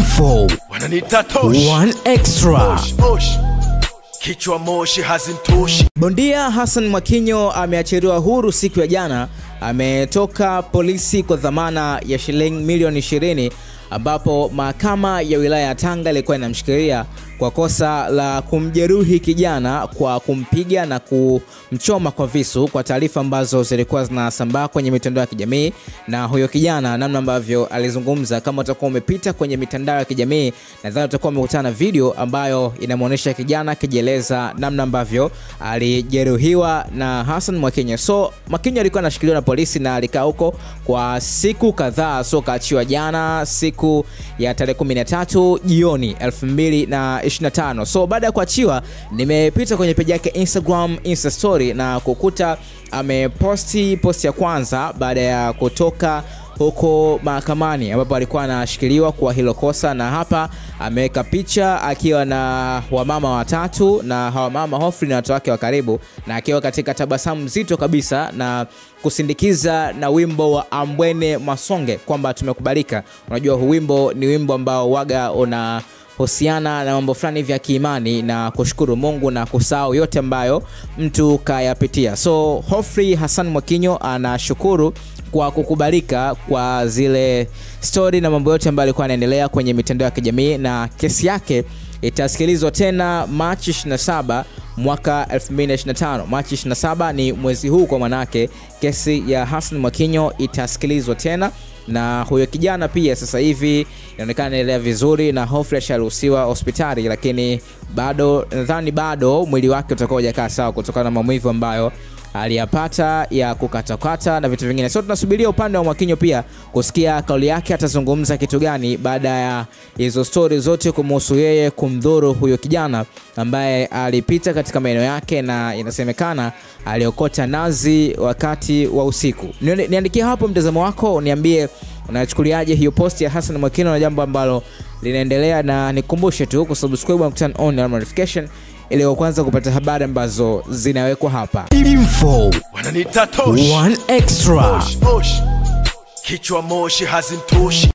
Info wananiita Tosh, One Extra. Osh, kichwa moshi hazimtoshi. Bondia Hassan Mwakinyo ameachiliwa huru siku ya jana. Ametoka polisi kwa dhamana ya shilingi milioni 20, ambapo mahakama ya wilaya ya Tanga ilikuwa inamshikilia kwa kosa la kumjeruhi kijana kwa kumpiga na kumchoma kwa visu, kwa taarifa ambazo zilikuwa zinasambaa kwenye mitandao ya kijamii. Na huyo kijana namna ambavyo alizungumza, kama utakuwa umepita kwenye mitandao ya kijamii nadhani utakuwa umekutana na video ambayo inamuonesha kijana akijieleza namna ambavyo alijeruhiwa na Hassan Mwakinyo. So Mwakinyo alikuwa anashikiliwa na polisi na alikaa huko kwa siku kadhaa, so kaachiwa jana siku ya tarehe 13 jioni 2025. So baada ya kuachiwa, nimepita kwenye page yake Instagram, Insta story, na kukuta ameposti posti ya kwanza baada ya kutoka huko mahakamani ambapo alikuwa anashikiliwa kwa hilo kosa. Na hapa ameweka picha akiwa na wamama watatu, na hawa mama Humphrey na watu wake wa karibu, na akiwa katika tabasamu zito kabisa na kusindikiza na wimbo wa Ambwene Masonge kwamba tumekubalika. Unajua huu wimbo ni wimbo ambao waga una husiana na mambo fulani vya kiimani na kushukuru Mungu na kusahau yote ambayo mtu kayapitia. So Humphrey Hassan Mwakinyo anashukuru kwa kukubalika kwa zile story na mambo yote ambayo alikuwa anaendelea kwenye mitandao ya kijamii, na kesi yake itasikilizwa tena Machi 27 mwaka 2025. Machi 27 ni mwezi huu, kwa manake kesi ya Hassan Mwakinyo itasikilizwa tena. Na huyo kijana pia sasa hivi inaonekana anaendelea vizuri na Humphrey asharuhusiwa hospitali, lakini bado nadhani bado mwili wake utakuwa hujakaa sawa kutokana na maumivu ambayo aliyapata ya kukatakata na vitu vingine. So tunasubiria upande wa Mwakinyo pia kusikia kauli yake, atazungumza kitu gani baada ya hizo story zote kumhusu yeye kumdhuru huyo kijana ambaye alipita katika maeneo yake na inasemekana aliokota nazi wakati wa usiku. Niandikie hapo mtazamo wako, niambie unachukuliaje hiyo post ya Hassan Mwakinyo na jambo ambalo linaendelea, na nikumbushe tu kusubscribe na turn on notification ili kwanza kupata habari ambazo zinawekwa hapa. Info wananiita Tosh, One Extra. Osh, kichwa moshi hazimtoshi.